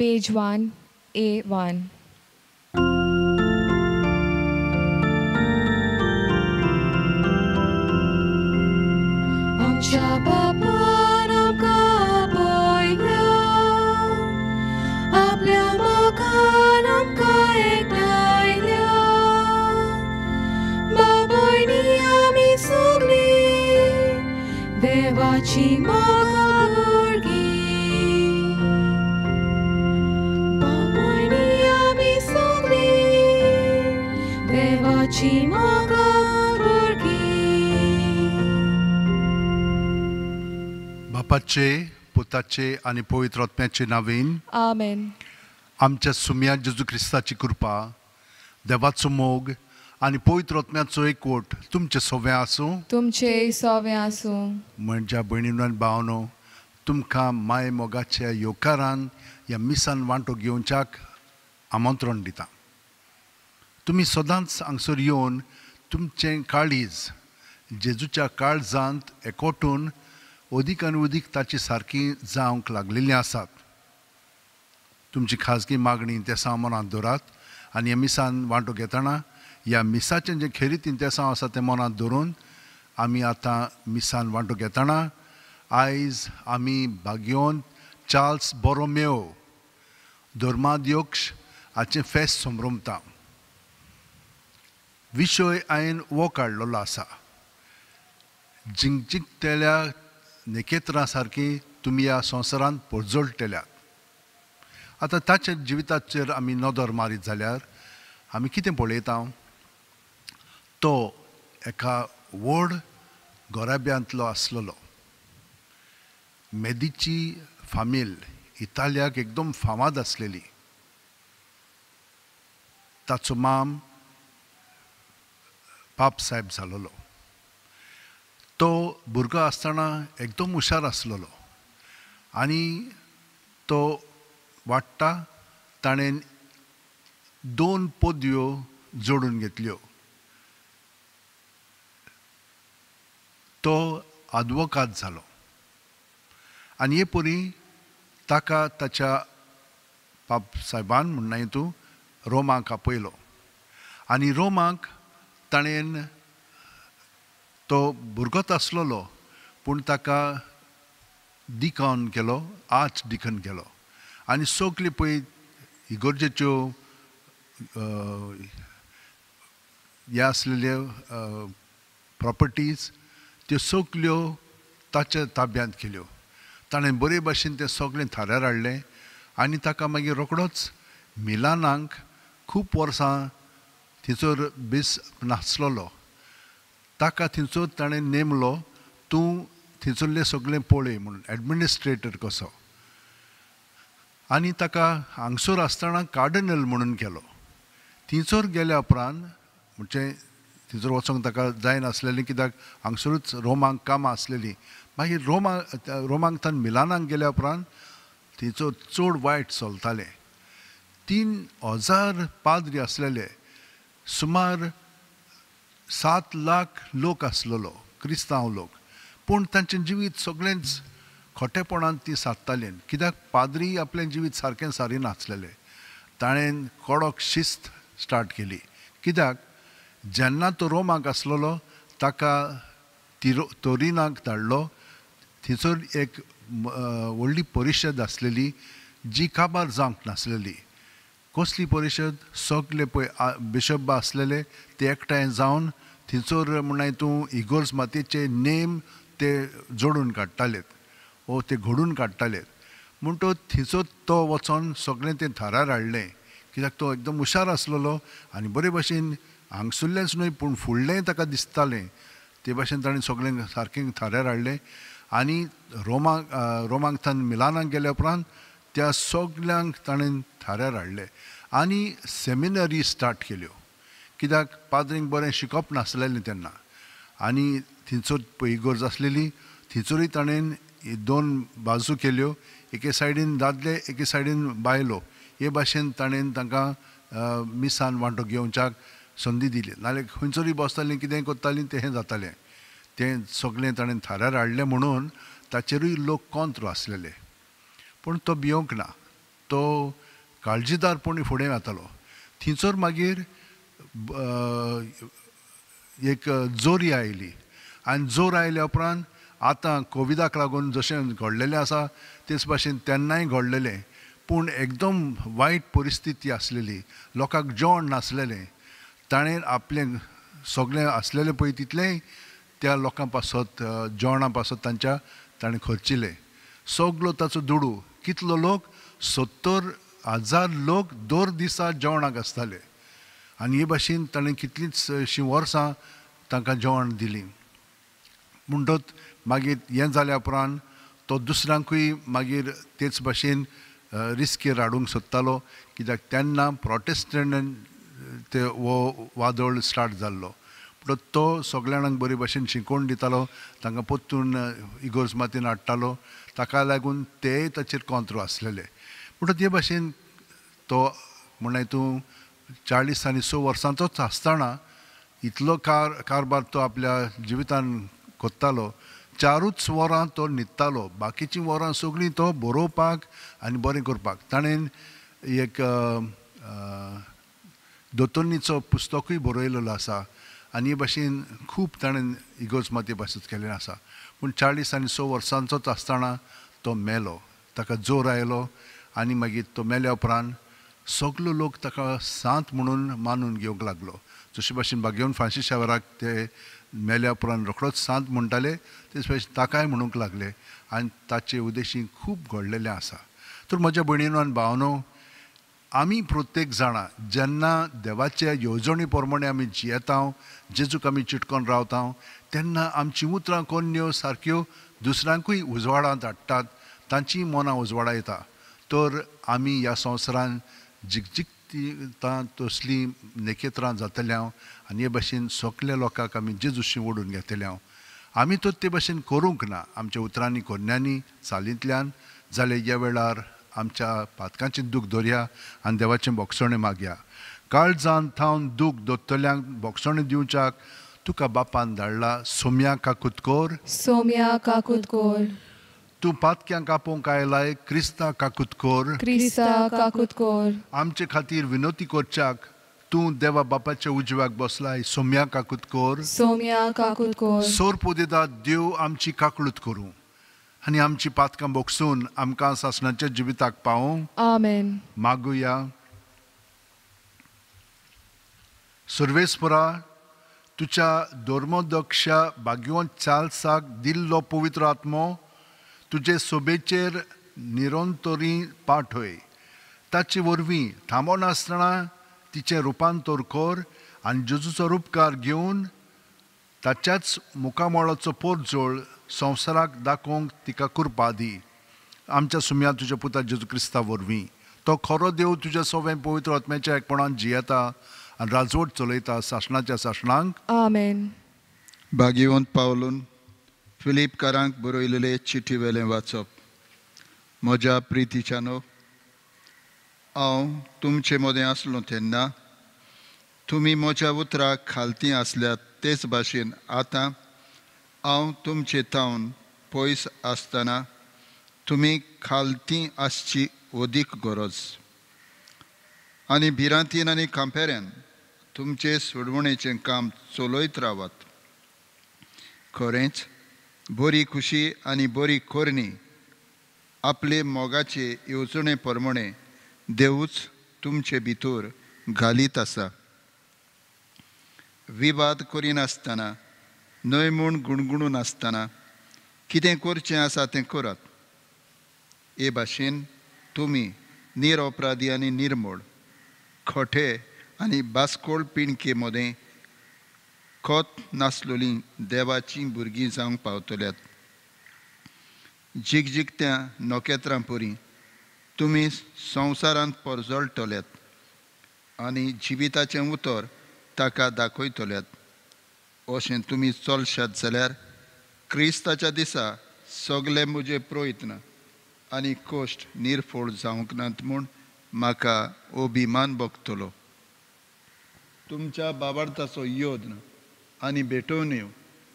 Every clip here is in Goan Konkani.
Page 1, A1. आमच्या बापान आमकां आपयल्या, आपल्या मोगान आमकां एकठांयल्या. बाबोयनी आमी सगळीं देवाची मोगा भुरगीं. बाबोयनी आमी सगळीं देवाची मोगा भुरगीं. बापाचे, पुताचे आनी पवित्र आत्म्याचे नांवेन आमेन. आमच्या सुम्या जेजू क्रिस्ताची कृपा, देवाचो मोग आनी पवित्र आत्म्याचो एकवट तुमचे सगळें आसूं. तुमचे सोवे आसूं. म्हज्या भयणीनो आनी भावनो, तुमकां माय मोगाच्या येवकारान ह्या मिसान वांटो घेवच्याक आमंत्रण दिता. तुमी सदांच हांगसर येवन तुमचें काळीज जेजूच्या काळजांत एकवटून अदीक आनी अदीक ताची सारकी जावंक लागलेलीं आसात. तुमची खाजगी मागणी तेसांव मनांत दवरात आनी ह्या मिसान वांटो घेतना ह्या मिसाचें जें खेरीत इंतेसांव आसा तें मनांत दवरून आमी आतां मिसान वांटो घेतना आयज आमी भाग्योन चार्ल्स बोरोमेओ धर्माध्यक्ष हाचें फेस्त संभ्रमता. विशय हांवें हो काडलेलो आसा, जिंकजिंकतल्या नखेत्रां सारकी तुमी ह्या संवसारांत परजळटल्यात. आतां ताच्या जिविताचेर आमी नदर मारीत जाल्यार आमी कितें पळयता, तो एका व्हड घराब्यांतलो आसलेलो. मेदीची फामील इतालियाक एकदम फामाद आसलेली. ताचो माम पाप साहेब जालोलो. तो भुरगो आसतना एकदम हुशार आसलेलो आनी तो वाडटा ताणें 2 पदव्यो जोडून घेतल्यो. तो आदवोकाद जालो आनी हे परी ताका ताच्या पाप साहेबान म्हणना तूं रोमाक आपयलो आनी रोमाक ताणें तो भुरगोच आसलेलो पूण ताका डिकॉन केलो, आर्च डिकन केलो आनी सगळी पळय इगर्जेच्यो ह्या आसलेल्यो प्रॉपर्टीज त्यो सगल्यो ताच्या ताब्यांत केल्यो. ताणें बरे भाशेन तें सगळें थाऱ्यार हाडलें आनी ताका मागीर रोखडोच मिलानाक खूब वर्सां थंयसर बेस नासलेलो. ताका थंयसर ताणें नेमलो, तूं थंयसरलें सगळें पळय म्हणून, एडमिनिस्ट्रेटर कसो. आनी ताका हांगसर आसतना कार्डिनल म्हणून केलो. थंयसर गेल्या उपरांत म्हणजे थंयसर वचोंक ताका जायनासलेलें कित्याक हांगसरूच रोमाक कामां आसलेलीं. मागीर रोमाक तान मिलानाक गेल्या उपरांत थंयसर चड वायट चलतालें. 3000 पाद्री आसलेले, सुमार 7 लाख लोक आसलेलो क्रिस्तांव लोक, पूण तांचें जिवीत सगळेंच खोटेपणान ती सादतालीं कित्याक पाद्री आपलें जिवीत सारकें सारी नासलेलें. ताणें कडक शिस्त स्टार्ट केली कित्याक जेन्ना तो रोमाक आसलेलो ताका तोरिनाक धाडलो. थंयसर एक व्हडली परिशद आसलेली जी काबार जावंक नासलेली. कसली परिशद, सगळे पळय बिशप आसलेले ते एकठांय जावन थंयसर म्हणल्यार तूं इगोर्ज मातयेचे नेम ते जोडून काडटाले वो ते घडून काडटाले. म्हणटो थंयसर तो वचोन सगळें तें थारार हाडलें कित्याक तो एकदम हुशार आसलेलो आनी बरे भाशेन हांगसुल्लेंच न्हय पूण फुडलेंय ताका दिसतालें. ते भाशेन ताणें सगळें सारकें थाऱ्यार हाडलें आनी रोमाक तान मिलानाक गेल्या उपरांत त्या सगल्यांक ताणें थाऱ्यार हाडलें आनी सेमिनरी स्टार्ट केल्यो कित्याक पाद्रींक बरें शिकप नासलेलें तेन्ना. आनी थंयसर पळय इगर्ज आसलेली थंयसरूय ताणें 2 बाजू केल्यो, एके सायडीन दादले एके सायडीन बायलो. हे भाशेन ताणें तांकां मिसान वांटो घेवच्याक संदी दिली. नाल्यार खंयसरूय बसतालीं कितेंय करतालीं तें हें जातालें. तें सगळें ताणें थाऱ्यार हाडलें म्हणून ताचेरूय लोक कोंत्र आसलेले. पूण तो भियोंक ना, तो काळजीदारपणी फुडें वतालो. थंयसर मागीर एक जोरी आयली आनी जोर आयल्या उपरांत आतां कोविडाक लागून जशें घडलेलें आसा तेच भाशेन तेन्नाय घडलेलें, पूण एकदम वायट परिस्थिती आसलेली, लोकांक जेवण नासलेलें. ताणें आपलें सगळें आसलेलें पळय तितलेंय त्या लोकां पासत जेवणा पासत तांच्या ताणें खर्चिलें. सगलो ताचो दुडू, कितलो लोक, 70,000 लोक दर दिसा जेवणाक आसताले. आनी हे भाशेन ताणें कितलींच अशीं वर्सां तांकां जेवण दिलीं. म्हणटच मागीर हें जाल्या उपरांत तो दुसऱ्यांकूय मागीर तेच भाशेन रिस्केर हाडूंक सोदतालो, कित्याक तेन्ना प्रोटेस्टंट ते हो वादळ स्टार्ट जाल्लो. म्हणटच तो सगळ्या जाणांक बरे भाशेन शिकोवन दितालो, तांकां परतून इगोर्ज मातयेन हाडटालो. ताका लागून तेय ताचेर कोंत्र आसलेले. म्हणटच हे भाशेन तो म्हणल्यार तूं 40 आनी 6 वर्सांचोच आसतना इतलो कारभार तो आपल्या जिवितान कोत्तालो. 4च वरां तो न्हिदतालो, बाकीचीं वरां सगळीं तो बरोवपाक आनी बरें करपाक. ताणें एक दोतोन्नीचो पुस्तकूय बरयलेलो आसा आनी हे भाशेन खूब ताणें इगोर्ज मातये पासत केल्लें आसा. पूण 40 आनी 6 वर्सांचोच आसतना तो मेलो, ताका जोर आयलो आनी मागीर तो मेल्या उपरांत सगलो लोक ताका सांत म्हणून मानून घेवंक लागलो. जशे भाशेन बागेवन फ्रांसीस शावराक ते मेल्या उपरांत रोखडोच सांत म्हणटाले, तेच भाशेन ताकाय म्हणूंक लागले आनी ताचे उद्देशी खूब घडलेलें आसा. तर म्हज्या भयणीनो आनी भावनो, आमी प्रत्येक जाणां जेन्ना देवाचे येवजणे प्रमाणे आमी जियेता, जेजूक आमी चिटकोन रावता, तेन्ना आमचीं उतरां कोन्न्यो सारक्यो दुसऱ्यांकूय उजवाडांत हाडटात, तांचीं मनां उजवाडा येता. तर आमी ह्या संवसारान जिगजिगता तसलीं नखेत्रां जातले हांव आनी हे भाशेन सगल्या लोकांक आमी जेजूशी ओडून घेतले हांव. आमी तर ते भाशेन करूंक ना आमच्या उतरांनी, कोन्यांनी, चालींतल्यान, जाल्यार ह्या वेळार आमच्या पातकांचें दूख दवरया आनी देवाचें बोगसणें मागया. काळजान थावन दूख दोत्तल्यांक बोगसणें दिवच्याक तुका बापान धाडला. सोम्या काकूत कोर, सोम्या काकूत कोर. तूं पातक्यांक आपोवंक आयलाय, क्रिस्ता काकूत कोर, क्रिस्ता काकूत कोर. आमचे खातीर विनोती करच्याक तूं देवा बापाच्या उजव्याक बसलाय. सोम्या काकूत कोर, सोम्या काकूत कोर. सोरपोदेदा देव आमची काकळूत करूं आनी आमची पातकां बोगसून आमकां सासणाच्या जिविताक पावों. आमेन. मागुया. सर्वेस्परा, तुज्या धर्मदक्षा भाग्यवंत चार्ल्साक दिल्लो पवित्र आत्मो तुजे सोबेचेर निरंतरी पाठय. ताचे वरवीं थांबनासतना तिचें रुपांतर कर आनी जेजूचो रुपकार घेवन ताच्याच मुखामळाचो पोरजोळ संवसाराक दाखोवंक तिका कृपा दी. आमच्या सुम्या तुज्या पुता जेजू क्रिस्ता वरवीं. तो खरो देव तुज्या सवें पवित्र आत्म्याच्या एकपणान जियेता आनी राजवट चलयता सासणाच्या सासणांक. आमेन. भाग्यवंत पावलून फिलिपकारांक बरयलेले चिठी वेलें वाचप. म्हज्या प्रितीच्यानो, हांव तुमचे मदें आसलो तेन्ना तुमी म्हज्या उतराक खालती आसल्यात, तेच भाशेन आतां हांव तुमचे थावन पयस आसतना तुमी खालती आसची अदीक गरज. आनी भिरांतीन आनी कांपेऱ्यान तुमचे सोडवणेचें काम चलयत रावात. खरेंच बरी खुशी आनी बरी करणी आपले मोगाचे येवजणे प्रमाणे देवूच तुमचे भितर घालीत आसा. विवाद करिनासतना, न्हय म्हूण गुणगुणून आसतना कितें करचें आसा तें करात. हे भाशेन तुमी निरअपराधी आनी निर्मळ, खोटे आनी बास्कोळ पिणके मदें खत नासलोलीं देवाचीं भुरगीं जावंक पावतल्यात. जिगजिगत्या नखेत्रां परी तुमी संवसारांत परजळटल्यात आनी जिविताचें उतर ताका दाखयतल्यात. अशें तुमी चलशात जाल्यार क्रिस्ताच्या दिसा सगळे म्हजे प्रयत्न आनी कश्ट निर्फळ जावंक नात म्हूण म्हाका अभिमान भोगतलो. तुमच्या बाबार्थाचो योद्न आनी भेटवण्यो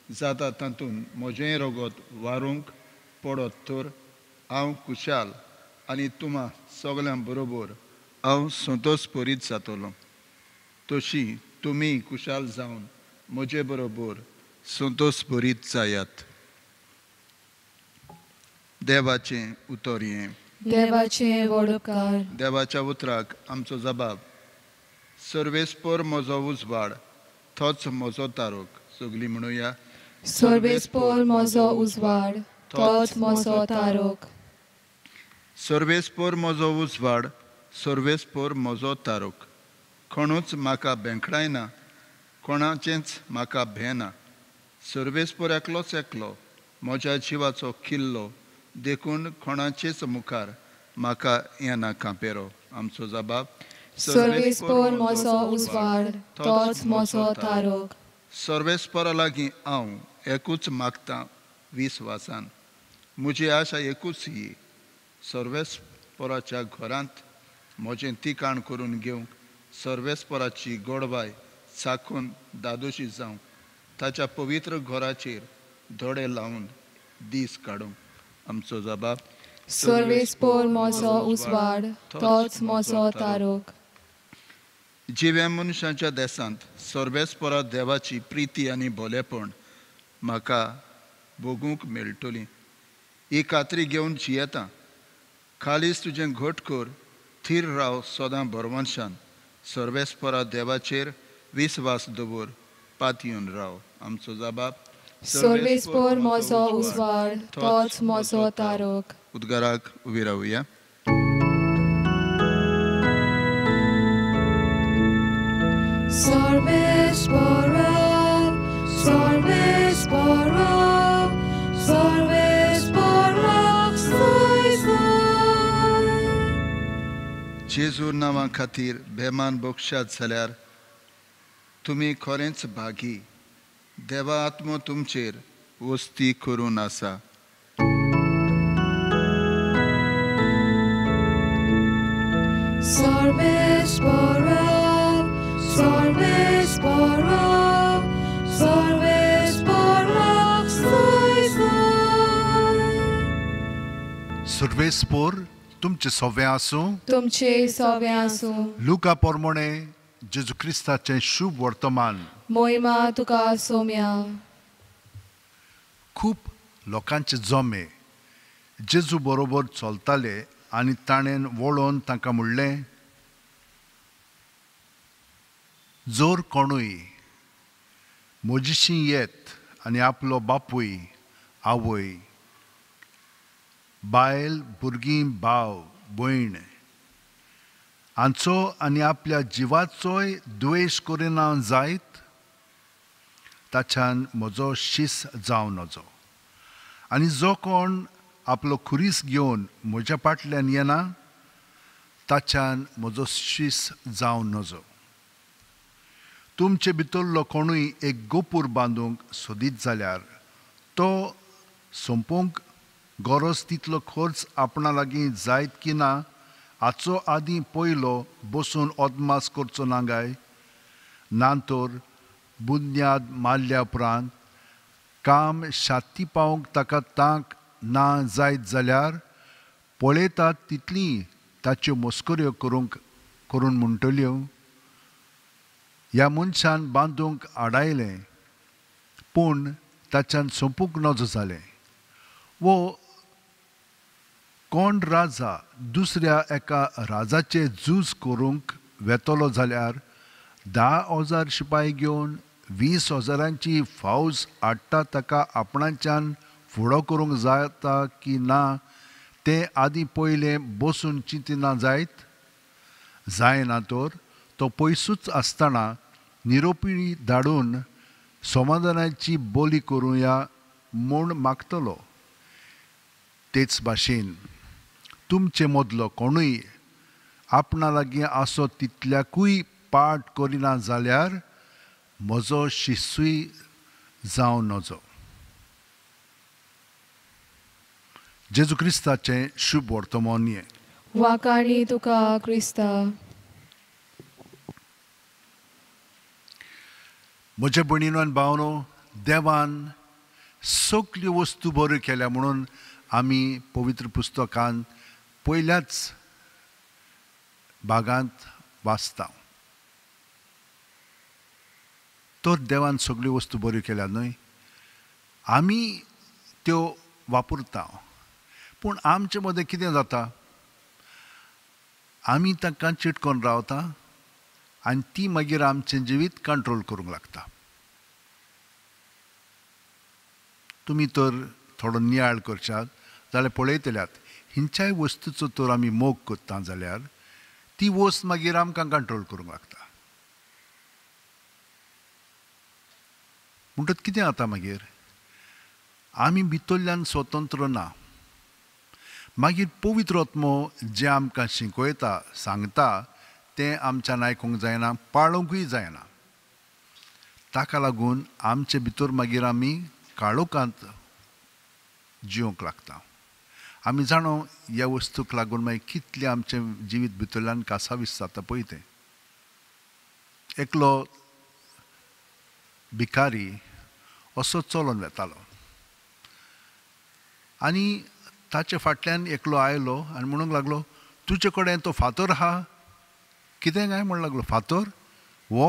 जाता तातूंत म्हजें रगत वारूंक पडत तर हांव खुशाल आनी तुमा सगळ्यां बरोबर हांव संतोष परीत जातलो। तशी तुमी खुशाल जावन म्हजे बरोबर संतोष परीत जायात। देवाचें उतर हें। देवाचें व्हड उपकार। देवाच्या उतराक आमचो जबाब। सर्वेस्पर म्हजो उजवाड, तोच म्हजो तारोक। सगळीं म्हणुया। सर्वेस्पर म्हजो उजवाड, तोच म्हजो तारोक। सर्वेस्पर म्हजो उजवाड, सर्वेस्पर म्हजो तारोक। कोणूच म्हाका बेंकडायना, कोणाचेंच म्हाका भेना। सर्वेस्पर एकलोच एकलो म्हज्या जिवाचो किल्लो, देखून कोणाचेच मुखार म्हाका येना कांपेरो। आमचो जबाब। सर्वेस्पर म्हजो उजवाड, तोच म्हजो तारोक। सर्वेस्परा लागीं हांव एकूच मागतां विस्वासान, म्हजी आशा एकूच ही, सर्वेस्पराच्या घरांत म्हजें ठिकाण करून घेवंक, सर्वेस्पराची गोडवाय चाखून दादोशी जावंक, ताच्या पवित्र घराचेर दोळे लावन दीस काडूंक। आमचो जबाब। सर्वेस्पर म्हजो उजवाड, तोच म्हजो तारोक। जिव्या मनशाच्या देशांत सर्वेस्परा देवाची प्रिती आनी भोलेपण म्हाका भोगूंक मेळटली ही खात्री घेवन जियेता। खालीच तुजें घट कर, थीर राव सदां बरवंशान, सर्वेस्परा देवाचेर विस्वास दवर, पातयेवन राव। आमचो जबाब। सर्वेस्पर म्हजो उजवाड, तोच म्हजो तारोक। उद्गाराक उबी रावया। सर्वेस्परा, सर्वेस्परा, सर्वेस्परा, जेजू नांवा खातीर बेमान बक्षात जाल्यार तुमी खरेंच भागी। देवा आत्मो तुमचेर वस्ती करून आसा। सर्वेस्परा, सर्वेस्परा, सर्वेस्परा, सर्वेस्पर तुमचे सवे आसूं, तुमचे सवे आसूं। लुका प्रमाणे जेजू क्रिस्ताचें शुभ वर्तमान। मोहिमा तुका सोम्या। खूब लोकांचे जमे जेजू बरोबर चलताले आनी ताणें वळोवन तांकां म्हणलें, जर कोणूय म्हजीशी येत आनी आपलो बापूय, आवय, बायल, भुरगीं, भाव, भयण हांचो आनी आपल्या जिवाचोय द्वेश करिना जायत, ताच्यान म्हजो शीस जावं नजो। आनी जो कोण आपलो खुरीस घेवन म्हज्या फाटल्यान येना, ताच्यान म्हजो शीस जावं नजो। तुमचे भितरलो कोणूय एक गोपूर बांदूंक सोदीत जाल्यार तो सोंपोवंक गरज तितलो खर्च आपणा लागीं जायत की ना हाचो आदीं पयलो बसून अदमास करचो ना काय? ना तर बुन्याद मारल्या उपरांत काम शाती पावंक ताका तांक ना जायत जाल्यार पळयतात तितली ताच्यो मस्कऱ्यो करून म्हणटल्यो, ह्या मनशान बांदूंक आडायलें पूण ताच्यान सोंपूंक नजो जालें। वो कोण राजा दुसऱ्या एका राजाचें झूज करूंक वेतलो जाल्यार 10,000 शिपाय घेवन 20,000 फौज हाडटा, ताका आपणाच्यान फुडो करूंक जाता की ना तें आदीं पयलें बसून चिंतना जायत? जायना तर तो पयसूच आसतना निरोपी धाडून समाधानाची बोली करुया म्हूण मागतलो। तेच भाशेन तुमचे मदलो कोणूय आपणा लागीं आसो तितल्याकूय पाठ करिना जाल्यार म्हजो शिसूय जावं नजो। जेजू क्रिस्ताचें शुभ वर्तमान हें। वाकाणी तुका क्रिस्ता। म्हजे भयणीनो आनी भावनो, देवान सगल्यो वस्तू बऱ्यो केल्या म्हणून आमी पवित्र पुस्तकान पयल्याच भागांत वाचता. तर देवान सगळ्यो वस्तू बऱ्यो केल्या न्हय, आमी त्यो वापरता. पूण आमचे मदें कितें जाता, आमी तांकां चिटकोन रावता आनी ती मागीर आमचें जिवीत कंट्रोल करूंक लागता. तुमी तर थोडो नियाळ करशात जाल्यार पळयतल्यात, हिंच्याय वस्तूचो तर आमी मोग करता जाल्यार ती वस्त मागीर आमकां कंट्रोल करूंक लागता. म्हणटकच कितें जाता मागीर, आमी भितरल्यान स्वतंत्र ना. मागीर पवित्र आत्मो जें आमकां शिकयता सांगता तें आमच्यान आयकूंक जायना, पाळोवंकूय जायना. ताका लागून आमचे भितर मागीर आमी काळोखांत जिवंक लागता. आमी जाणो ह्या वस्तूक लागून मागीर कितलें आमचें जिवीत भितरल्यान कासावीस जाता पळय तें. एकलो भिकारी असो चलोन वेतालो आनी ताचे फाटल्यान एकलो आयलो आनी म्हणूंक लागलो, तुजे कडेन तो फातर आहा कितें काय? म्हणूंक लागलो, फातर हो?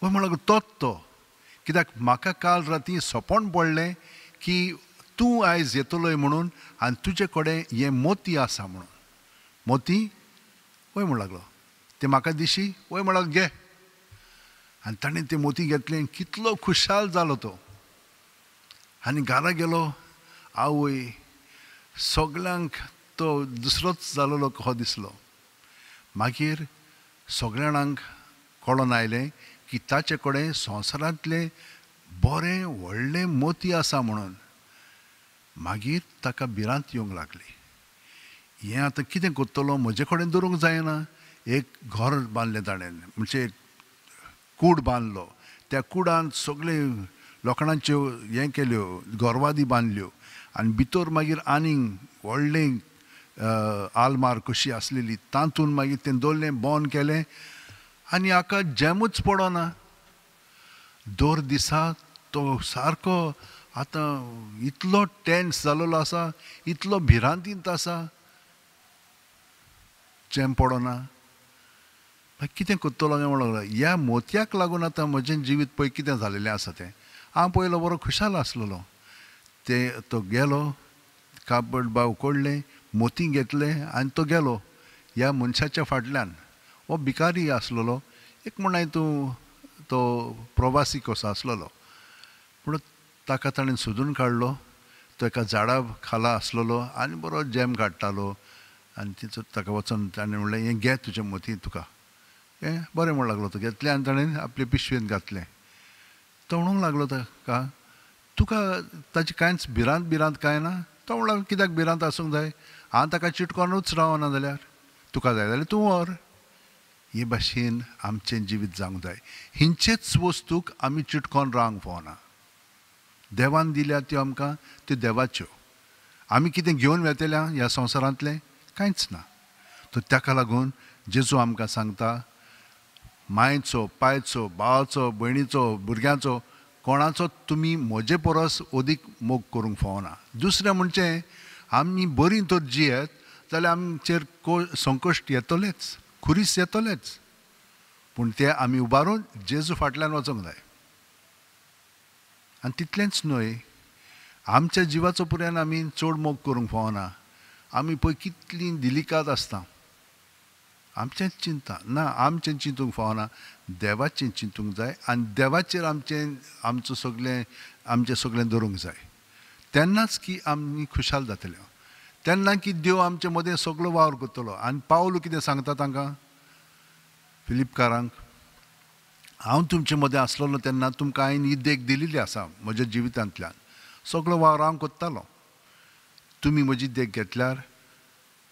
हय म्हणूंक लागलो, तोच तो. कित्याक म्हाका काल राती सपन पडलें की तूं आयज येतलोय म्हणून आनी तुजे कडेन हें मोती आसा म्हणून. मोती? हय म्हणूंक लागलो. तें म्हाका दिशी? हय म्हणूंक लागलो, घे. आनी ताणें तें मोती घेतलें, कितलो खुशाल जालो तो. आनी घरा गेलो, आवय सगल्यांक तो दुसरोच जालोलो कसो दिसलो. मागीर सगळ्या जाणांक कळोन आयलें की ताचे कडेन संवसारांतलें बरें व्हडलें मोती आसा म्हणून. मागीर ताका भिरांत येवंक लागली, हें आतां कितें करतलो, म्हजे कडेन दवरूंक जायना. एक घर बांदलें ताणें, म्हणजे एक कूड बांदलो. त्या कुडांत सगळे लोखणाच्यो हें केल्यो, गोरवादी बांदल्यो आनी भितर मागीर आनीक व्हडलें आलमार कशी आसलेली तातूंत मागीर तें दवरलें, बंद केलें आनी हाका जॅमूच पडना. दर दिसा तो सारको आतां इतलो टेन्स जालोलो आसा, इतलो भिरांतींत आसा, जॅम पडना. मागीर कितें करतलो काय म्हणूंक लागलो, ह्या मोतयाक लागून आतां म्हजें जिवीत पळय कितें जालेलें आसा तें. हांव पयलो बरो खुशाल आसलेलो. ते तो गेलो, कापड बाव उकडलें, मोती घेतलें आनी तो गेलो ह्या मनशाच्या फाटल्यान. हो भिकारी आसलेलो, एक म्हणाय तूं तो प्रवासी कसो आसलेलो. पूण ताका ताणें सोदून काडलो. तो एका झाडा खाला आसलेलो आनी बरो जॅम काडटालो आनी तिचो ताका वचोन ताणें म्हणलें, हें घे तुजें मोती तुका. हें बरें म्हणूंक लागलो. तो घेतलें आनी ताणें आपले पिशवेंत घातलें. तो म्हणूंक लागलो ताका, तुका ताची कांयच भिरांत भिरांत कांय ना? तो म्हणूंक लागलो, कित्याक भिरांत आसूंक जाय, हांव ताका चिटकोनूच रावना जाल्यार, तुका जाय जाल्यार तूं व्हर. हे भाशेन आमचें जिवीत जावंक जाय. हिंचेच वस्तूक आमी चिटकोन रावंक फावना. देवान दिल्या त्यो आमकां, त्यो देवाच्यो. आमी कितें घेवन वेतल्या ह्या संवसारांतलें कांयच ना. तर ताका लागून जेजू आमकां सांगता, मायचो, पायचो, भावाचो, भयणीचो, भुरग्यांचो, कोणाचो तुमी म्हजे परस अदीक मोग करूंक फावना. दुसरें म्हणजे आमी बरीं तर जियेत जाल्यार आमचेर संकश्ट येतलेच, खुरीस येतलेच, पूण ते आमी उबारून जेजू फाटल्यान वचूंक जाय. आनी तितलेंच न्हय, आमच्या जिवाचो पुऱ्यान आमी चड मोग करूंक फावना. आमी पळय कितलीं दिलिकात आसता, आमचेंच चिंता ना, आमचें चिंतूंक फावना, देवाचें चिंतूंक जाय आनी देवाचेर आमचें आमचो सगळें आमचें सगळें दवरूंक जाय. तेन्नाच की आमी खुशाल जातले, तेन्ना की देव आमचे मदें सगळो वावर करतलो. आनी पावल कितें सांगता तांकां फिलिपकारांक, हांव तुमचे मदें आसलेलो तेन्ना तुमकां हांवें ही देख दिलेली आसा म्हज्या जिवितांतल्यान, सगळो वावर हांव करतालो. तुमी म्हजी देख घेतल्यार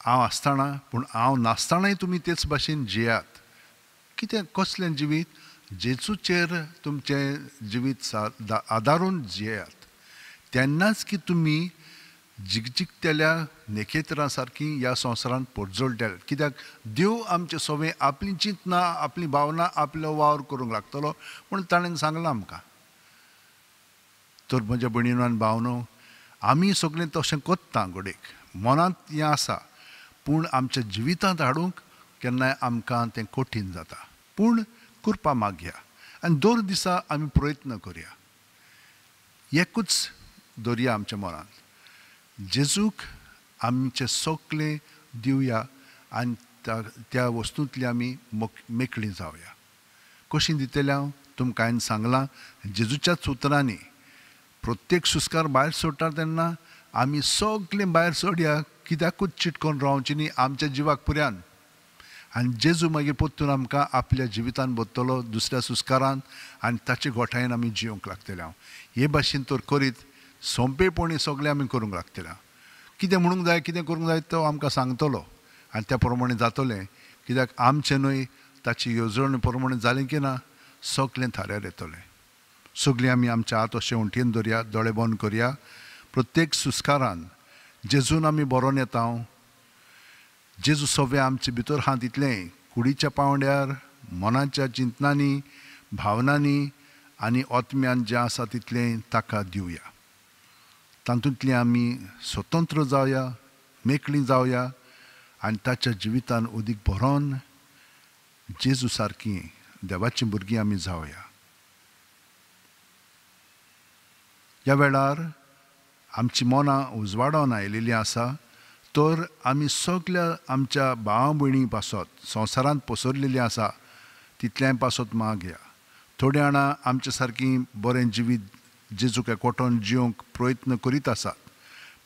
हांव आसतना, पूण हांव नासतनाय तुमी तेच भाशेन जियात. कितें कसलें जिवीत? जेजूचेर तुमचें जिवीत आदारून जियात. तेन्नाच की तुमी जिगजिगतल्या नखेत्रां सारकी ह्या संवसारांत पोरजोळटले. कित्याक देव आमचे सगळें आपली चिंतना, आपली भावना, आपलो वावर करूंक लागतलो म्हूण ताणें सांगलां आमकां. तर म्हज्या भयणीनो आनी भावनो, आमी सगळें तशें करता घडयेक मनांत हें आसा, पूण आमच्या जिवितांत हाडूंक केन्नाय आमकां तें कठीण जाता. पूण कृपा मागया आनी दर दिसा आमी प्रयत्न करया. एकूच दरया आमच्या मनांत, जेजूक आमचें सगळें दिवया आनी त्या वस्तूंतली आमी मेकळी जावया. कशी दितले हांव तुमकां हांवें सांगलां जेजूच्याच उतरांनी. प्रत्येक सुस्कार भायर सोडटा तेन्ना आमी सगळें भायर सोडया, कित्याकूच चिटकोन रावचें न्ही आमच्या जिवाक पुऱ्यान. आनी जेजू मागीर परतून आमकां आपल्या जिवितान बदतलो दुसऱ्या सुस्कारान आनी ताचे गोठायेन आमी जिवंक लागतले. हांव हे भाशेन तर करीत सोंपेपणी सगळें आमी करूंक लागतले. कितें म्हणूंक जाय, कितें करूंक जाय तो आमकां सांगतलो आनी त्या प्रमाणे जातलें. कित्याक आमचें न्हय ताची येवजणे प्रमाणे जालें की ना सगळें थाऱ्यार येतलें. सगळीं आमी आमच्या हात अशें उंटयेन दवरया, दोळे बंद करया. प्रत्येक सुस्कारान जेजून आमी बरोवन येता. जेजू सगळें आमचे भितर आहा तितलें कुडीच्या पांवड्यार, मनाच्या चिंतनांनी, भावनांनी आनी आत्म्यान जें आसा तितलें ताका दिवया. तातूंतली आमी स्वतंत्र जावया, मेकळीं जावया आनी ताच्या जिवितान उदीक भरोन जेजू सारकी देवाचीं भुरगीं आमी जावया. ह्या वेळार आमची मनां उजवाडोन आयिल्लीं आसा तर आमी सगल्या आमच्या भाव भयणी पासत संवसारांत पसरलेलीं आसा तितल्याय पासत मागया. थोड्या जाणां आमच्या सारकीं बरें जिवीत जेजूक एकवटोन जिवंक प्रयत्न करीत आसात,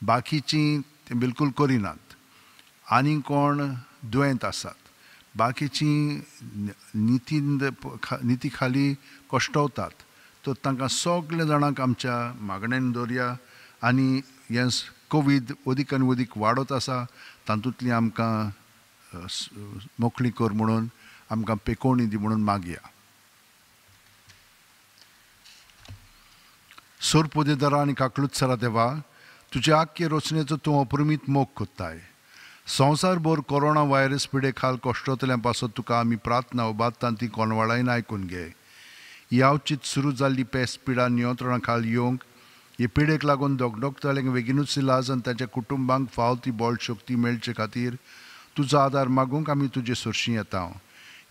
बाकीचीं तें बिलकूल करिनात. आनी कोण दुयेंत आसात, बाकीचीं निती खाली कश्टवतात. तर तांकां सगल्या जाणांक आमच्या मागण्यान दवरया आनी हें कोवीड अदीक आनी अदीक वाडत आसा तातूंतली आमकां मोकळी कर म्हणून आमकां पेकोवणी दी म्हणून मागया. सोरपोदेदारा आनी काकलुत्सरा देवा, तुज्या आख्खे रचनेचो तूं अपरिमीत मोग कोत्ताय. संवसारभर कोरोना व्हायरस पिडे खाल कश्टतल्या पासत तुका आमी प्रार्थना उबारता ती कोणवाळायन आयकून घे. यावचीत सुरू जाल्ली पेस पिडा नियंत्रणा खाल येवंक, हे पिडेक लागून दोगडोगतल्यांक बेगिनूच इलाज आनी ताच्या कुटुंबांक फाव ती बळ शक्ती मेळचे खातीर तुजो आदार मागूंक आमी तुजे सरशीं येता.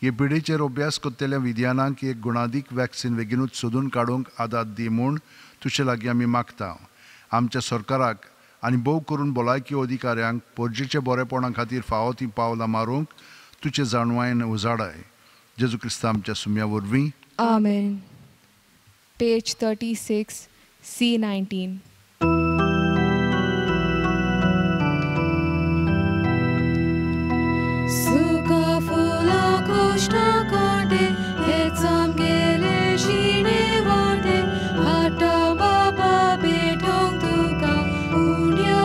हे पिडेचेर अभ्यास करतल्या विज्ञानाक एक गुणादीक वॅक्सिन बेगिनूच सोदून काडूंक आदार दी म्हूण तुजे लागीं आमी मागता. आमच्या सरकाराक आनी भोव करून भलायकी अधिकाऱ्यांक पोरजेच्या बरेपणा खातीर फावो ती पावलां मारूंक तुजे जाणवायेन उजाडाय. जेजू क्रिस्ता आमच्या सुम्या वरवीं आमेन. पेज 36 C19. सुका फुला कुश्टा कांटे हेच आमगेले जिणे वाटे हाटा बाबा भेटोंक तुका उण्या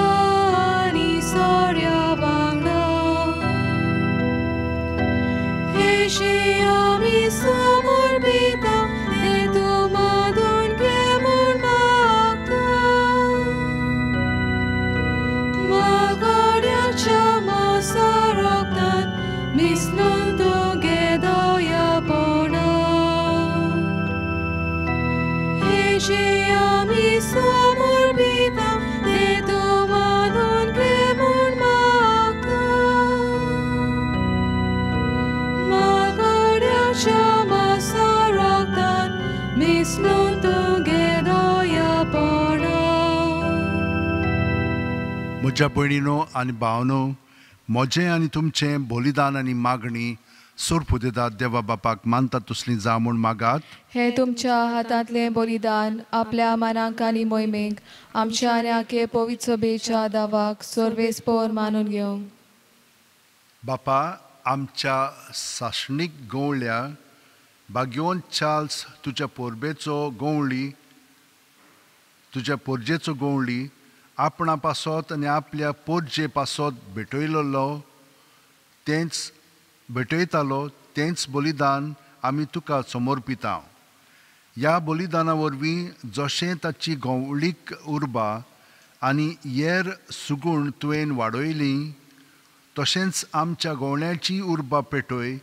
आनी सोऱ्या वांगडा हेशे आमी समर्पिता हे तूं मादून घे म्हूण मागता मागाड्याच्या मासा रोगतात मिसलून तुगे दयापणा हेशे आमी समर्पिता ते तूं मादून घे म्हूण मागता मागाड्याच्या मासा रोगतात मिसलून तुगे दयापणा. म्हज्या भयणीनो आनी भावनो, म्हजें आनी तुमचें बलिदान आनी मागणी सोरपुदेदात देवा बापाक मानता तसली जा म्हूण मागात. हे तुमच्या हातांतलें बलिदान आपल्या मनाक आनी मोहिमेक आमच्या आनी आखे पवित्र सभेच्या दावाक सर्वेस्पोर मानून घेवंक. बापा, आमच्या सासणीक गवळ्या भाग्यवंत चार्ल्स तुज्या पोरबेचो गवळी, तुज्या पोरजेचो गवळी आपणा पासत आनी आपल्या पोरजे पासत भेटयलेलो तेंच भेटयतालो तेंच बलिदान आमी तुका समर्पिता. ह्या बलिदाना वरवीं जशें ताची गवळीक उर्बा आनी येर सुगूण तुवें वाडयली तशेंच आमच्या गवळ्याची उर्बा पेटय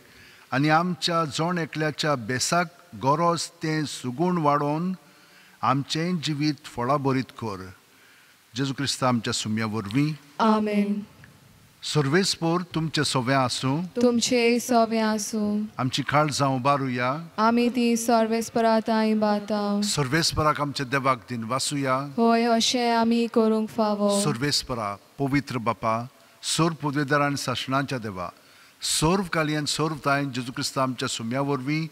आनी आमच्या जण एकल्याच्या बेसाक गरज तें सुगूण वाडोवन आमचें जिवीत फळाभरीत कर. जेजू क्रिस्ता आमच्या सुम्या वरवीं आमेन. सर्वेस्पोर तुमचे सोवे आसूं, तुमचे सोवे आसूं। आमची काळजां उबारुया, आमी ती सर्वेस्परा तांय बाता। सर्वेस्पराक आमच्या देवाक दिन वासुया, होय अशें आमी करूंक फावो। सर्वेस्परा पवित्र बापा, सर्व पुदवेदार आनी सासणाच्या देवा, सर्व कालयन सर्व तांय जेजू क्रिस्ता आमच्या सुम्या वरवीं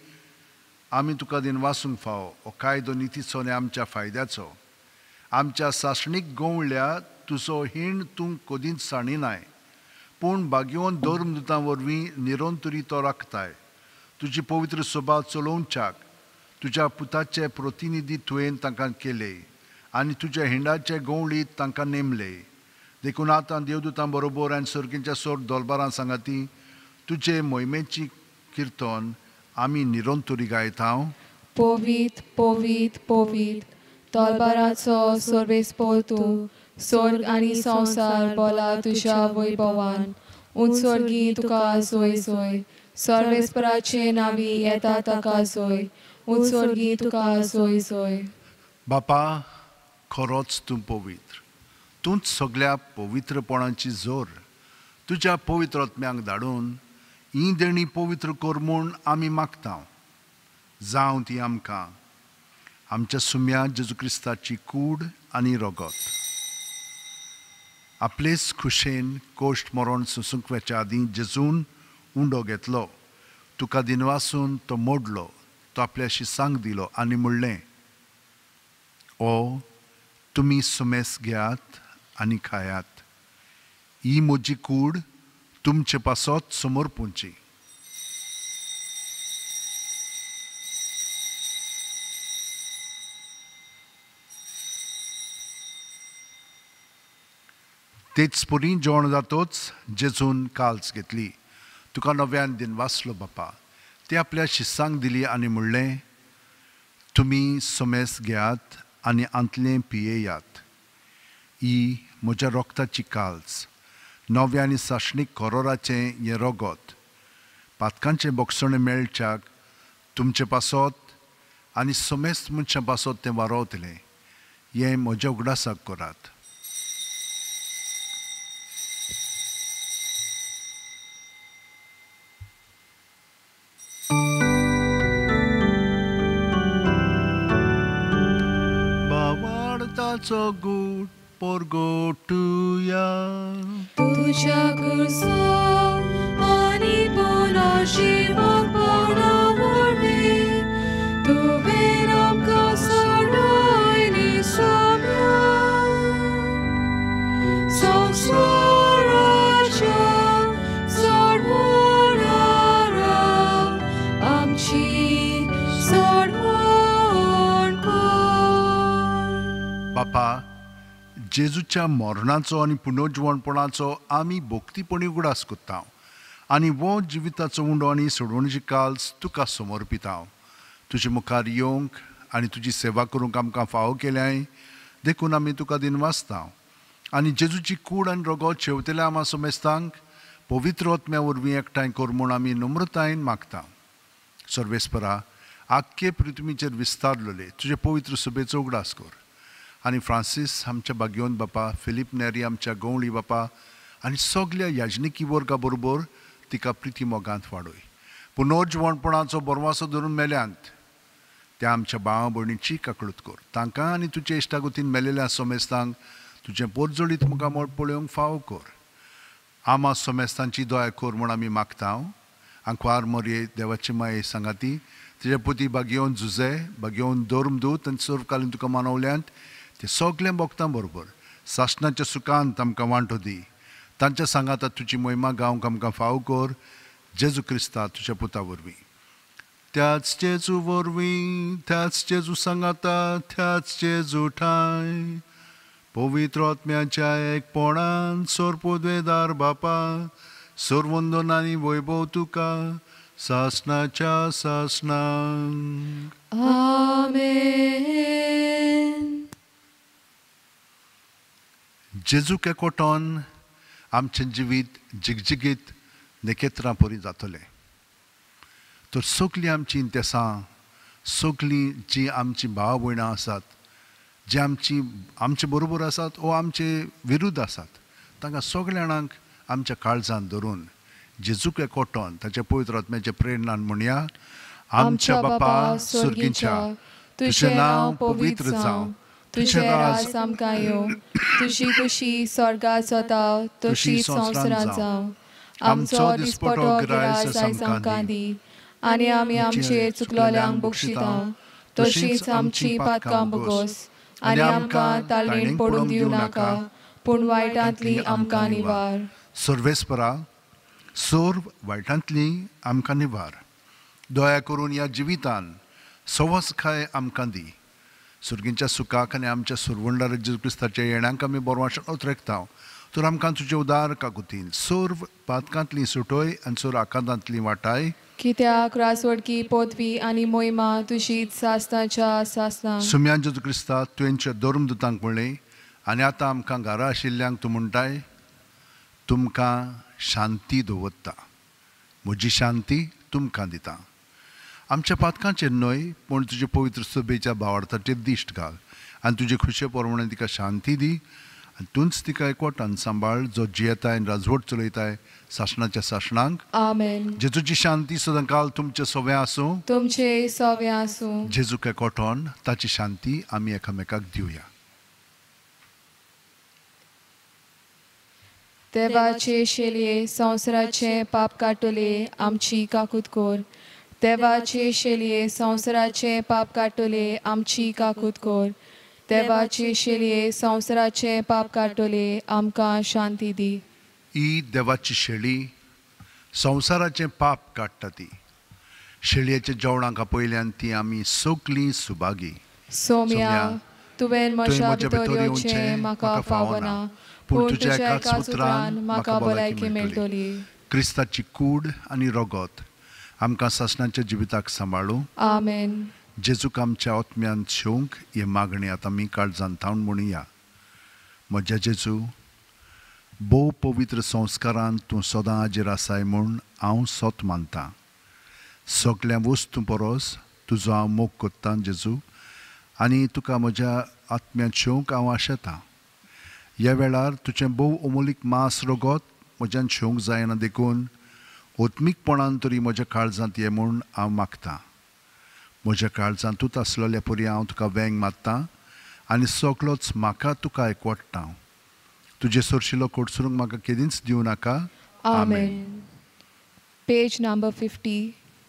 आमी तुका दिन वासूंक फावो। हो कायदो नितीचो आनी आमच्या फायद्याचो। आमच्या सासणीक गवळ्या तुजो हीण तूं कदींच साणिनाय, पूण भाग्यवंत धर्मदुतां वरवीं निरंतरी तो राखताय। तुजी पवित्र सभा चलोवच्याक तुज्या पुताचे प्रतिनिधी तुवें तांकां केले आनी तुज्या हिंडाचे गवळीत तांकां नेमले। देखून आतां देवदुतां बरोबर आनी सर्गीच्या सोर दोलबारां सांगाती तुजे मोहिमेची किर्तन आमी निरंतरी गायता। पवित्र पवित्र पवित्र तलबाराचो सर्वेस्पोर तूं, स्वर्ग आनी संवसार बोला तुज्या वैभवान। उंचवर्गी तुका जोय जोय, सर्वेस्पराचे नावी येता ताका जोय, उंचवर्गी तुका जोय जोय। बापा, खरोच तूं पवित्र, तूंच सगळ्या पवित्रपणाची जोर। तुज्या पवित्र आत्म्यांक धाडून ही देणी पवित्र कर म्हूण आमी मागता। जावं ती आमकां आमच्या सुम्या जेजू क्रिस्ताची कूड आनी रगत। आपलेच खुशेन कोश्ट मरण सोसूंक वचच्या आदीं जेजून उंडो घेतलो, तुका दिनवासून तो मोडलो, तो आपल्याशी सांग दिलो आनी म्हणलें, ओ तुमी सुमेस घेयात आनी खायात, ही म्हजी कूड तुमचे पासत समर्पूंची। तेच परी जेवण जातोच जेजून काल्स घेतली, तुका नव्यान दिन वाचलो बापा, ते आपल्या शिस्सांक दिली आनी म्हणलें, तुमी सोमेस घेयात आनी आंतलें पियेयात, ही म्हज्या रोगताची काल्स, नव्या आनी सासणीक करोराचें हें रगत, पातकांचें बोगसणें मेळच्याक तुमचे पासत आनी सोमेस्त मनशां पासत तें वारोवतलें, हें म्हज्या उगडासाक करात। बाबाडताचो गूट परगोटुया, तुज्या खुर्सा आनी पुनर्जिवपणा वरवीं तुवें आमकां सोडयली सोम्या। संवसाराच्या सोडवणारा आमची सोडवण कर। बापा, जेजूच्या मरणाचो आनी पुनर्जिवणपणाचो आमी भक्तीपणी उगडास करता आनी वो जिविताचो उंडो आनी सोडवणीची काल्स तुका समर्पिता। तुजे मुखार येवंक आनी तुजी सेवा करूंक आमकां फावो केल्याय, देखून आमी तुका दिनवासता आनी जेजूची कूड आनी रगत शेवतल्या आमा समेस्तांक पवित्र आत्म्या वरवीं एकठांय कर म्हूण आमी नम्रतायेन मागता। सर्वेस्परा, आख्खे पृथ्वीचेर विस्तारलेले तुजे पवित्र सभेचो उगडास कर आनी फ्रांसीस आमच्या भाग्यवंत बापा, फिलीप नेरी आमच्या गवळी बापा आनी सगल्या याजनिकी वर्गा बरोबर तिका प्रिती मोगांत वाडय। पुनर्जिवणपणाचो बरवासो धरून मेल्यांत त्या आमच्या भावा भयणीची काकळूत कर, तांकां आनी तुजे इश्टागतीन मेलेल्या सोमेस्तांक तुजें पोरजोळीत मुखामळ पळोवंक फावो कर। आमा सोमेस्तांची दया कर म्हूण आमी मागता। आंकवार मोरये देवाची माये सांगाती तुजे पुती भाग्यवंत जुजे, भाग्यवंत धर्मदूत आनी सर्वकालीन तुका मानवल्यांत ते सगळें भोगतां बरोबर सासणाच्या सुखांत आमकां वांटो दी। तांच्या सांगाता तुजी मोहिमा गावंक आमकां फावो कर, जेजू क्रिस्ता तुज्या पुता वरवीं। त्याच जेजू वरवीं, त्याच जेजू सांगाता, त्याच जेजू ठांय पवित्र आत्म्याच्या एकपणान सोरपुद्वेदार बापा, सर्वंदन आनी वैभव तुका सासणाच्या सासणाक। आमेन। जेजूक एकवटोन आमचें जिवीत जिगजिगीत नखेत्रां परी जातलें। तर सगलीं आमचीं इंतेसां, सगलीं जीं आमचीं भाव भयणां आसात, जे आमची आमचे बरोबर आसात वो आमचे विरुद्ध आसात, तांकां सगल्या जाणांक आमच्या काळजान धरून जेजूक एकवटोन ताच्या पवित्र आत्म्याच्या प्रेरणान म्हणया, आमच्या बापा स्वर्गीच्या, तुजें नांव पवित्र जावं, तुजें राज आमकां येवं, तुजी खुशी स्वर्गात जाता तशी संवसारांत जावं. आमचो दिसपटो गिरायस आयज आमकां दी, आनी आमी आमचेर चुकलोल्यांक बक्षिता तशीच आमची पातकां भोगोस, आनी आमकां ताळेण पडूंक दिवं नाका, पूण वायटांतली आमकां निवार. सर्वेस्परा, सर्व वायटांतली आमकां निवार. दया करून ह्या जिवितान सवसखाय आमकां दी. सुर्गींच्या सुखाक आनी आमच्या सुरवंडार जेजू क्रिस्ताच्या येण्यांक आमी बरवाशन उतरेकता, तर आमकां तुजे उदार काकुतीन सर्व पातकांतली सुटोय आनी सर्व आकांतांतली वाटाय. कित्याक रासवडकी पोतवी आनी मोहिमा तुजीच सासनाच्या सासना. सुम्यान जेजू क्रिस्ता, तुवेंच्या धर्मदुतांक म्हणलें आनी आतां आमकां घरा आशिल्ल्यांक तूं म्हणटाय, तुमकां शांती दवरता, म्हजी शांती तुमकां दिता. आमच्या पातकांचेर न्हय पूण तुजे पवित्र सभेच्या भावार्थाचेर दिश्ट घाल आनी तुजे खुशे प्रमाणे तिका शांती दी, आनी तूंच तिका एकवटान सांबाळ, जो जियेताय आनी राजवट चलयताय सासणाच्या सासणांक. आमेन. जेजूची शांती सदांकाल तुमचे सवे आसूं, तुमचे सवे आसूं. जेजूक एकवटोन ताची शांती आमी एकामेकाक दिवया. देवाचे शेलये संवसाराचें पाप काडटले आमची काकूत कोर. देवाचे शेलये संवसाराचें पाप काडटले आमची काकूत कोर. देवाचे शेलये संवसाराचें पाप काडटले आमकां शांती दी. ही देवाची शेळी संवसाराचें पाप काडटा. ती शेळयेच्या जेवणाक आपयल्यान ती आमी सगळीं सुभागी. सोम्या, तुवें म्हज्या भितर येवचें म्हाका फावना, पूण तुज्या एकाच उतरान म्हाका भलायकी मेळटली. क्रिस्ताची कूड आनी रगत आमकां सासणाच्या जिविताक सांबाळूं. आमेन. जेजूक आमच्या आत्म्यान शेवंक हे मागणी आतां आमी काळजान थावन म्हणुया. म्हज्या जेजू, भोव पवित्र संस्कारान तूं सदां हाजीर आसाय म्हूण हांव सत मानतां. सगल्या वस्तूं परस तुजो हांव मोग कोत्तां जेजू, आनी तुका म्हज्या आत्म्यान शेवंक हांव आशेतां. ह्या वेळार तुजें भोव अमोलीक मांस रगत म्हज्यान शेवंक जायना, देखून आत्मीकपणान तरी म्हज्या काळजांत ये म्हूण हांव मागतां. म्हज्या काळजांतूच आसलेल्या परी हांव तुका वेंग मारतां आनी सगळोच म्हाका तुका एकवटता. तुजे सरशिलो कोटसरूंक म्हाका केदींच दिवं नाका. आमेन. पेज नंबर 50,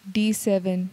D7.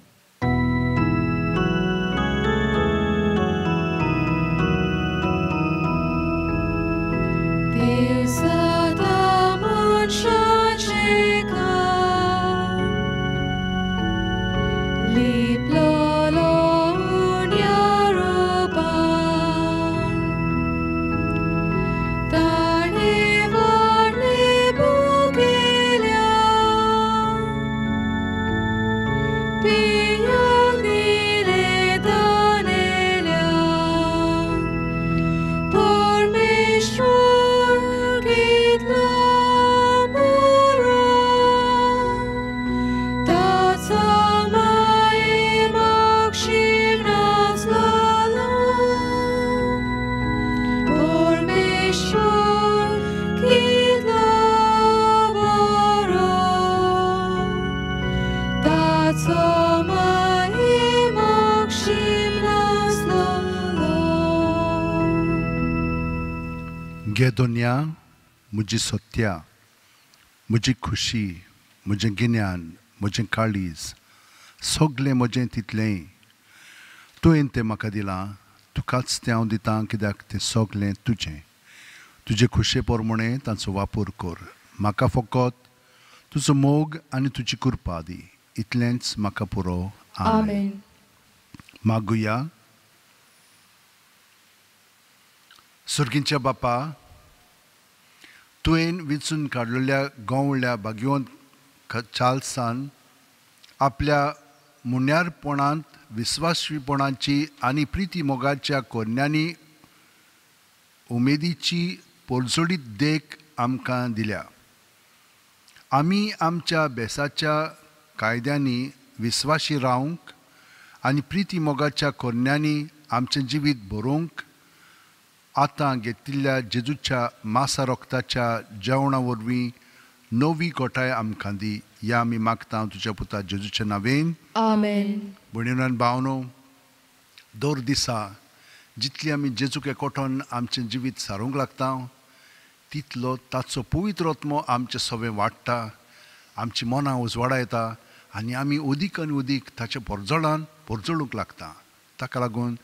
गे दोनया, म्हजी सत्या, म्हजी खुशी, म्हजें गिन्यान, म्हजें काळीज, सगळें म्हजें तितलेंय तुवें तें म्हाका दिलां. तुकाच तें हांव दितां, कित्याक तें सगळें तुजें. तुजे खुशे प्रमाणे तांचो वापर कर. म्हाका फकत तुजो मोग आनी तुजी कृपा दी, इतलेंच म्हाका पुरो. आमेन. मागुया. सुर्गींच्या बापा, तुवें विंचून काडलेल्या गवळ्या भाग्यवंत चार्ल्सान आपल्या मुण्यारपणांत विस्वासीपणाची आनी प्रिती मोगाच्या कोन्यांनी उमेदीची पोरजोडीत देख आमकां दिल्या. आमी आमच्या बेसाच्या कायद्यांनी विस्वाशी रावंक आनी प्रिती मोगाच्या कोन्यांनी आमचें जिवीत बरोवंक आतां घेतिल्ल्या जेजूच्या मासा रोगताच्या जेवणा वरवीं नवी घोटाय आमकां दी. या आमी मागता तुज्या पुता जेजूच्या नांवेन, आमेन. भयणीनो आनी भावनो, दर दिसा जितली आमी जेजूक एकवटून आमचें जिवीत सारूंक लागता तितलो ताचो पवित्र आत्मो आमचें सवें वाडटा, आमची मनां उजवाडा येता आनी आमी अदीक आनी अदीक ताच्या परजळान परजळूंक लागता. ताका लागून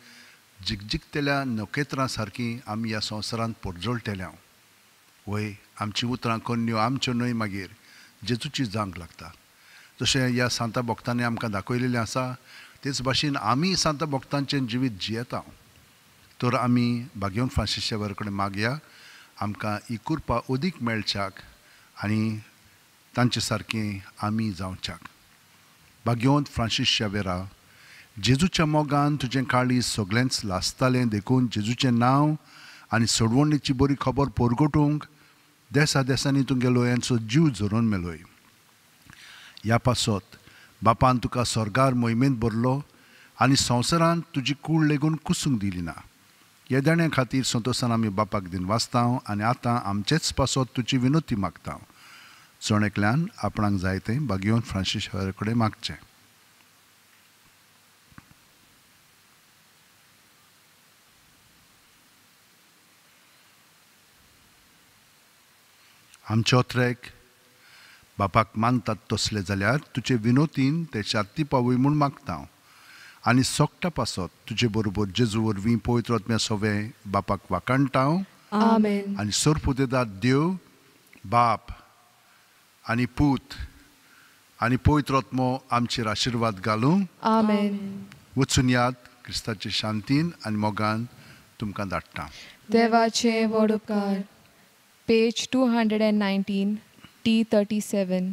जिगजिगतल्या नखेत्रां सारकी आमी ह्या संवसारांत परजळटल्या. वय आमची उतरां कन्यो आमच्यो न्हय, मागीर जेजूची जावंक लागता. जशें ह्या सांता भक्तांनी आमकां दाखयलेलें आसा तेच भाशेन आमी सांता भक्तांचें जिवीत जियेता. तर आमी भाग्यवंत फ्रांसीस शेवर कडेन मागया आमकां ही कृपा अदीक मेळच्याक आनी तांचे सारकें आमी जावच्याक. भाग्यवंत फ्रांसीस शेवेरा, जेजूच्या मोगान तुजें काळीज सगळेंच लासतालें, देखून जेजूचें नांव आनी सोडवणीची बरी खबर परगटूंक देसा देसांनी तुमगेलो यांचो जीव झरोवन मेलोय. ह्या पासत बापान तुका स्वर्गार मोहिमेंत भरलो आनी संवसारांत तुजी कूड लेगून कुसूंक दिली ना. ह्या देण्या खातीर संतोशान आमी बापाक दिन वाचता आनी आतां आमचेच पासत तुजी विनोती मागता. जण एकल्यान आपणाक जाय तें भाग्यवंत फ्रांसीस शेवर कडेन मागचें. आमचे ओत्रेक बापाक मानतात तसले जाल्यार तुजे विनोतीन ते शांती पावय म्हूण मागता आनी सोकटा पासत तुजे बरोबर जेजू वरवीं पवित्र आत्म्या सवें बापाक वाखाणटा. आमेन. आनी सरपुतेदाद देव बाप आनी पूत आनी पवित्र आत्मो आमचेर आशिर्वाद घालूं. आमेन. वचून याद क्रिस्ताचे शांतीन आनी मोगान तुमकां धाडटा. देवाचे व्हड उपकार. Page 219, T37.